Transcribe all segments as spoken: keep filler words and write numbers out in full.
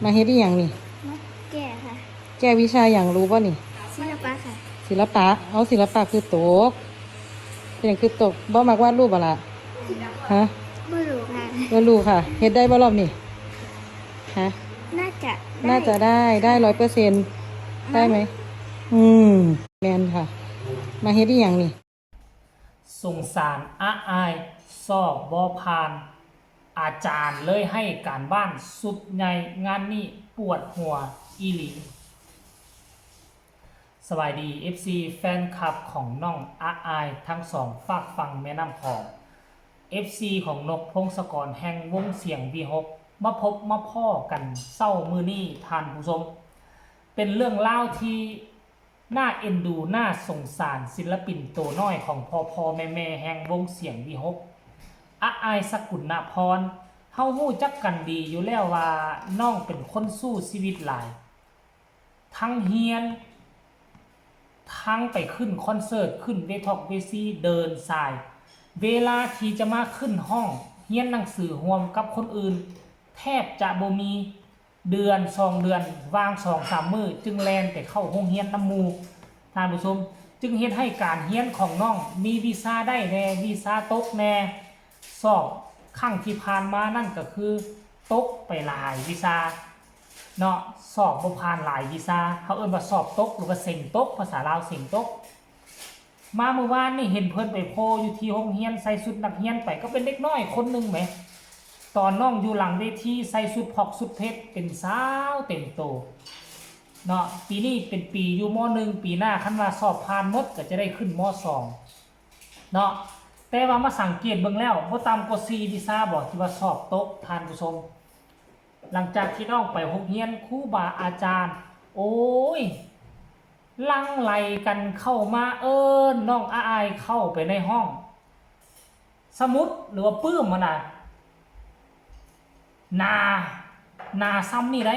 มาเฮ็ดอีหยังนี่ มาแก้ค่ะ แก้วิชาหยังรู้บ่นี่ ศิลปะค่ะ ศิลปะ เอา ศิลปะคือตก เป็นหยังคือตก บ่มักวาดรูปบ่ล่ะ ฮะ บ่รู้ค่ะ บ่รู้ค่ะ เฮ็ดได้บ่รอบนี้ ฮะ น่าจะได้ น่าจะได้ ได้ร้อยเปอร์เซ็นต์ ได้ไหม อืม แม่นค่ะ มาเฮ็ดอีหยังนี่ สงสารอาอาย สอบบ่ผ่าน อาจารย์เลยให้การบ้านชุดใหญ่ งานนี้ปวดหัวอีหลี สบายดี เอฟซี แฟนคลับของน้องอาอายทั้งสองฟากฝั่งแม่น้ำขอเอฟซี ของนกพงศกรแห่งวงเสียงวีหก มาพบมาพ้อกันเช้ามื้อนี้ท่านผู้ชม เป็นเรื่องราวที่ น่าเอ็นดู น่าสงสารศิลปินตัวน้อยของพ่อพ่อแม่แม่แห่งวงเสียงวีหก อาอาย สกุลนพร เฮาฮู้จักกันดีอยู่แล้วว่าน้องเป็นคนสู้ชีวิตหลาย ทั้งเฮียน ทั้งไปขึ้นคอนเสิร์ต ขึ้นเวทอกเวที เดินสาย เวลาที่จะมาขึ้นห้องเฮียนหนังสือร่วมกับคนอื่น แทบจะบ่มี เดือนสองเดือน ว่างสองสามมื้อ จึงแล่นไปเข้าโรงเรียนนำหมู่ ท่านผู้ชม จึงเฮ็ดให้การเรียนของน้องมีวิชาได้แหน่ วิชาตกแหน่ สอบครั้งที่ผ่านมานั่นก็คือตกไปหลายวิชาเนาะ สอบบ่ผ่านหลายวิชา เขาเอิ้นว่าสอบตก หรือว่าเซ็งตก ภาษาลาวเซ็งตก มามื้อวานนี่เห็นเพิ่นไปโพอยู่ที่โรงเรียน ใส่ชุดนักเรียนไป ก็เป็นเด็กน้อยคนหนึ่งแหม ตอนน้องอยู่หลังเวทีใส่ชุดพอกชุดเพชร เป็นสาวเต็มโตเนาะ ปีนี้เป็นปีอยู่ ม.หนึ่ง ปีหน้าคันว่าสอบผ่านหมดก็จะได้ขึ้น ม.สอง เนาะ แต่ว่ามาสังเกตเบิ่งแล้ว บ่ต่ำกว่าสี่วิชาบ่ที่ว่าสอบตก ท่านผู้ชม หลังจากที่น้องไปโรงเรียน ครูบาอาจารย์ โอ้ย หลั่งไหลกันเข้ามาเอิ้นน้องอาอายเข้าไปในห้องสมุด หรือว่าปื้มหั้นน่ะ หน้า หน้าซ่ำนี่ได๋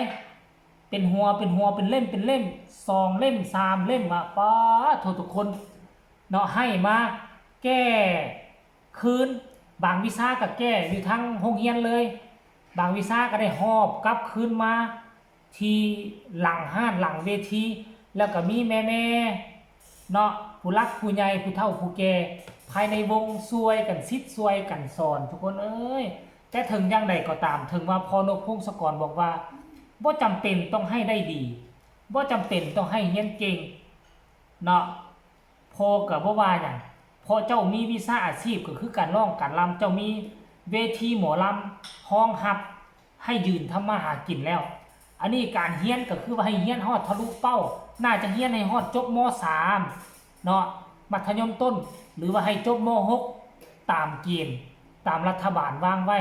เป็นหัว เป็นหัว เป็นเล่ม เป็นเล่ม สองเล่ม สามเล่มอะ ป๊าดโธ่ ทุกคนเนาะ ให้มาแก้คืน บางวิชาก็แก้อยู่ทางโรงเรียนเลย บางวิชาก็ได้หอบกลับคืนมาที่หลังฮ้านหลังเวที แล้วก็มีแม่ๆ เนาะ ผู้หลักผู้ใหญ่ ผู้เฒ่าผู้แก่ ภายในวงช่วยกันสิทธิ์ช่วยกันสอน ทุกคนเอ้ย แต่ถึงอย่างใดก็ตาม ถึงว่าพ่อนกพงศกรบอกว่า บ่จำเป็นต้องให้ได้ดี บ่จำเป็นต้องให้เรียนเก่ง เนาะ พ่อก็บ่ว่าหยัง เพราะเจ้ามีวิชาอาชีพก็คือการร้องการรำ เจ้ามีเวทีหมอลำรองรับให้ยืนทำมาหากินแล้ว อันนี้การเรียนก็คือว่าให้เรียนฮอดทะลุเป้า น่าจะเรียนให้ฮอดจบ ม.สาม เนาะ มัธยมต้น หรือว่าให้จบ ม.หก ตามเกณฑ์ตามรัฐบาลวางไว้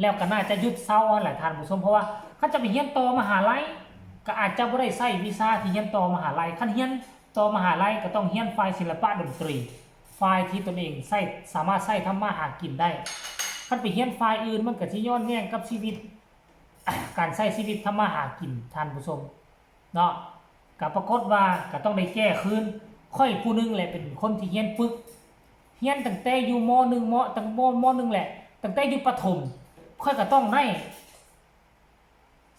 แล้วก็น่าจะหยุดเซาหั่นแหละท่านผู้ชม เพราะว่าคันจะไปเรียนต่อมหาลัย ก็อาจจะบ่ได้ใช้วิชาที่เรียนต่อมหาลัย คันเรียนต่อมหาลัยก็ต้องเรียนฝ่ายศิลปะดนตรี ฝ่ายที่ตนเองใช้ สามารถใช้ทำมาหากินได้ คันไปเรียนฝ่ายอื่นมันก็สิย้อนแย้งกับชีวิต การใช้ชีวิตทำมาหากิน ท่านผู้ชม เนาะ ก็ปรากฏว่าก็ต้องได้แก้คืน ข้อยผู้หนึ่งแหละเป็นคนที่เรียนปึก เรียนตั้งแต่อยู่ ม.หนึ่ง ม.ตั้ง ม.ม.หนึ่ง แหละ ตั้งแต่อยู่ประถม ข้อยก็ต้องได้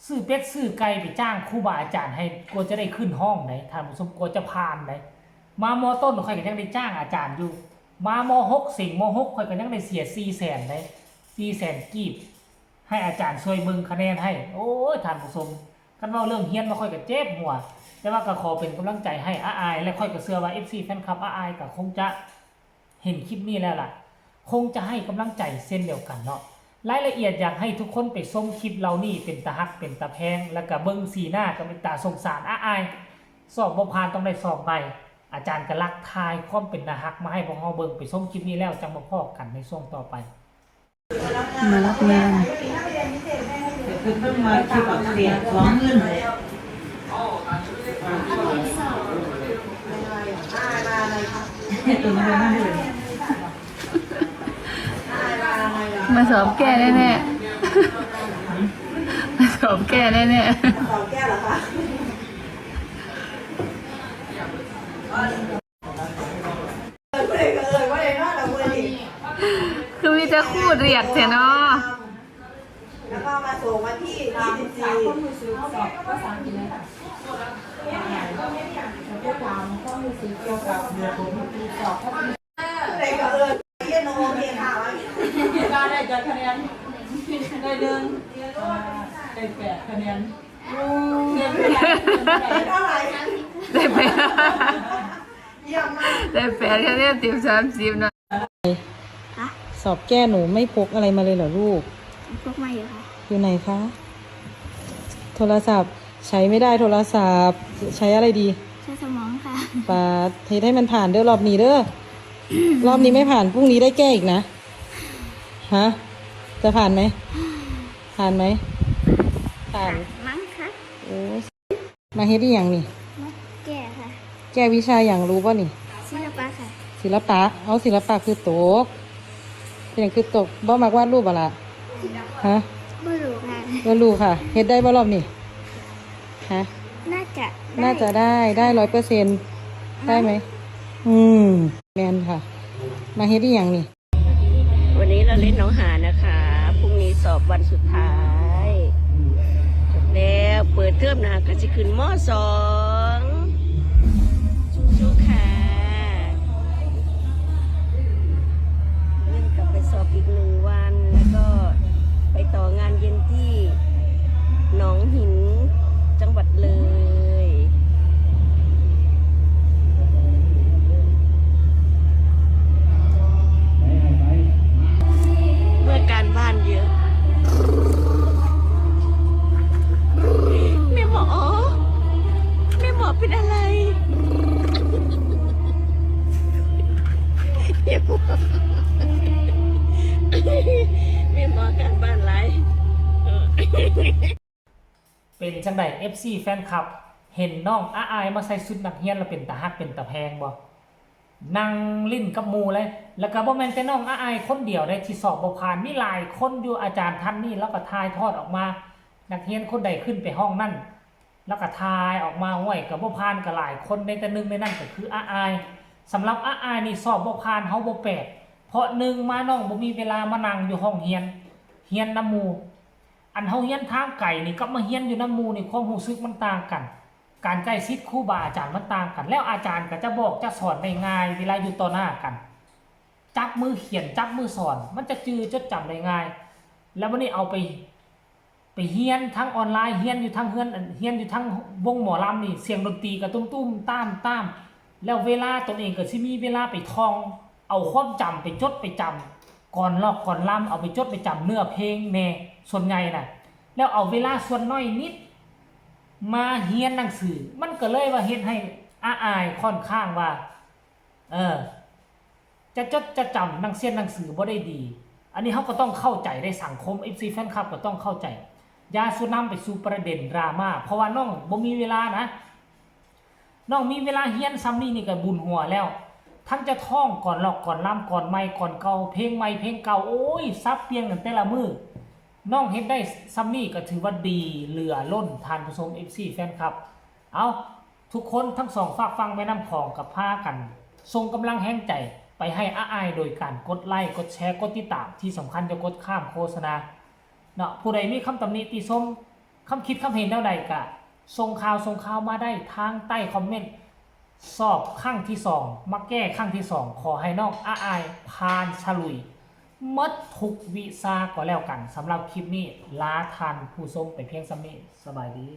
ซื้อเป็ดซื้อไก่ไปจ้างครูบาอาจารย์ให้ กว่าจะได้ขึ้นห้องได๋ ท่านผู้ชม กว่าจะผ่านได๋ มา ม.ต้น ข้อยก็ยังได้จ้างอาจารย์อยู่ มา ม.หก เสง ม.หก ข้อยก็ยังได้เสียสี่แสนได๋ สี่แสนกีบ ให้อาจารย์ช่วยเบิ่งคะแนนให้ โอ้ย ท่านผู้ชม คันเว้าเรื่องเรียนมาข้อยก็เจ็บหัว แต่ว่าก็ขอเป็นกำลังใจให้อาอาย และข้อยก็เชื่อว่า เอฟซี แฟนคลับอาอายก็คงจะเห็นคลิปนี้แล้วล่ะ คงจะให้กำลังใจเช่นเดียวกันเนาะ รายละเอียดอยากให้ทุกคนไปชมคลิปเหล่านี้ เป็นตาฮัก เป็นตาแพง แล้วก็เบิ่งสีหน้าก็เป็นตาสงสารอาอาย สอบบ่ผ่านต้องได้สอบใหม่ อาจารย์ก็ลักถ่ายความเป็นตาฮักมาให้พวกเราเบิ่ง ไปชมคลิปนี้แล้วจั่งมาพ้อกันในช่วงต่อไป มารับงาน เพิ่งมาคิดว่าเสียของเงิน มาสอบแก้แน่ๆ มาสอบแก้แน่ๆ คือมีแต่ครูเรียกแท้เนาะ วันที่ยี่สิบสี่ ความรู้สึกสอบภาษาอังกฤษเลยค่ะจะไปถามความรู้สึกเกี่ยวกับสอบภาษาอังกฤษ อะไรก็เออเรียนโอเคค่ะ ก็ได้จักคะแนนได้หนึ่งอ่าได้แปดคะแนน เท่าไหร่ ได้ไป เยี่ยมมาก ได้แปดคะแนนเต็มสามสิบเนาะ คะ สอบแก้หนูไม่พกอะไรมาเลยเหรอลูก พกมาอยู่ค่ะ อยู่ไหนคะ โทรศัพท์ใช้ไม่ได้โทรศัพท์ ใช้อะไรดี ใช้สมองค่ะ ปาดเฮ็ดให้มันผ่านเด้อรอบนี้เด้อ รอบนี้ไม่ผ่านพรุ่งนี้ได้แก้อีกนะ ฮะ จะผ่านไหม ผ่านไหม ผ่าน มั้งคะ โอ้ยมาเฮ็ดอีหยังนี่ มาแก้ค่ะ แก้วิชาอย่างรู้ป่ะนี่ ศิลปะค่ะ ศิลปะ เอาศิลปะคือตกเป็นอย่างคือตกบ่มักวาดรูปบ่ล่ะฮะ ไม่รู้ค่ะ บ่รู้ค่ะเฮ็ดได้บ่รอบนี้ฮะ น่าจะ น่าจะได้ได้ร้อยเปอร์เซ็นต์ได้ไหม อืมแม่นค่ะ มาเฮ็ดอีหยังนี่ วันนี้เราเล่นหนองหานนะคะ พรุ่งนี้สอบวันสุดท้าย จบแล้ว เปิดเทอมหน้าก็สิขึ้น ม.สอง สู้ๆค่ะ เล่นกลับไปสอบอีกหนึ่งวัน แล้วก็ไปต่องานเย็นที่หนองหิน จังหวัดเลย เมื่อการบ้านเยอะ แม่หมอ แม่หมอเป็นอะไร แม่หมอ แม่หมอการบ้านหลาย เป็นจั่งใด เอฟซี แฟนคลับ เห็นน้องอาอายมาใส่ชุดนักเรียนแล้วเป็นตาฮักเป็นตาแพงบ่ นั่งลิ้นกับหมู่เลย แล้วก็บ่แม่นแต่น้องอาอายคนเดียวเด้ที่สอบบ่ผ่าน มีหลายคนอยู่ อาจารย์ท่านนี้แล้วก็ถ่ายทอดออกมา นักเรียนคนใดขึ้นไปห้องนั่น แล้วก็ถ่ายออกมา ห้วย ก็บ่ผ่านก็หลายคนเด้ แต่หนึ่งในนั้นก็คืออาอาย สำหรับอาอายนี่สอบบ่ผ่านเฮาบ่แปลก เพราะหนึ่งมาน้องบ่มีเวลามานั่งอยู่ห้องเรียน เรียนนำหมู่ อันเฮาเรียนทางไกลนี่กับมาเรียนอยู่นำหมู่นี่ความรู้สึกมันต่างกัน การใกล้ชิดครูบาอาจารย์มันต่างกัน แล้วอาจารย์ก็จะบอกจะสอนได้ง่ายเวลาอยู่ต่อหน้ากัน จับมือเขียนจับมือสอน มันจะจื่อจดจำได้ง่าย แล้วบัดนี้เอาไป ไปเรียนทางออนไลน์ เรียนอยู่ทางเฮือน เรียนอยู่ทางวงหมอลำนี่ เสียงดนตรีก็ตุ้มๆ ต้ามๆ แล้วเวลาตนเองก็สิมีเวลาไปท่อง เอาความจำไปจดไปจำ ก่อนร้องก่อนลำเอาไปจดไปจำเนื้อเพลงแน่ ส่วนใหญ่น่ะ แล้วเอาเวลาส่วนน้อยนิด มาเรียนหนังสือ มันก็เลยว่าเฮ็ดให้อาอายค่อนข้างว่า เออ จะจดจะจำหนังเรียนหนังสือบ่ได้ดี อันนี้เฮาก็ต้องเข้าใจได้ สังคม เอฟซี แฟนคลับก็ต้องเข้าใจ อย่าสู่นำไปสู่ประเด็นดราม่า เพราะว่าน้องบ่มีเวลานะ น้องมีเวลาเรียนส่ำนี้นี่ก็บุญหัวแล้ว ทั้งจะท่องก่อนร้องก่อนลำก่อนใหม่ก่อนเก่า เพลงใหม่เพลงเก่า โอ้ย สับเปลี่ยนกันแต่ละมื้อ น้องเฮ็ดได้ส่ำนี้ก็ถือว่าดีเหลือล้น ท่านผู้ชม เอฟซี แฟนคลับ เอา ทุกคนทั้งสองฟากฝั่งแม่น้ำของก็พากัน ส่งกำลังแฮงใจไปให้อาอายโดยการกดไลค์กดแชร์กดติดตาม ที่สำคัญอย่ากดข้ามโฆษณา เนาะ ผู้ใดมีคำตำหนิติชม คำคิดคำเห็นแนวใดก็ส่งข่าวส่งข่าวมาได้ทางใต้คอมเมนต์ สอบครั้งที่สอง มาแก้ครั้งที่สอง ขอให้น้องอาอายผ่านฉลุยหมดทุกวิชาก็แล้วกัน สำหรับคลิปนี้ลาท่านผู้ชมไปเพียงส่ำนี้ สบายดี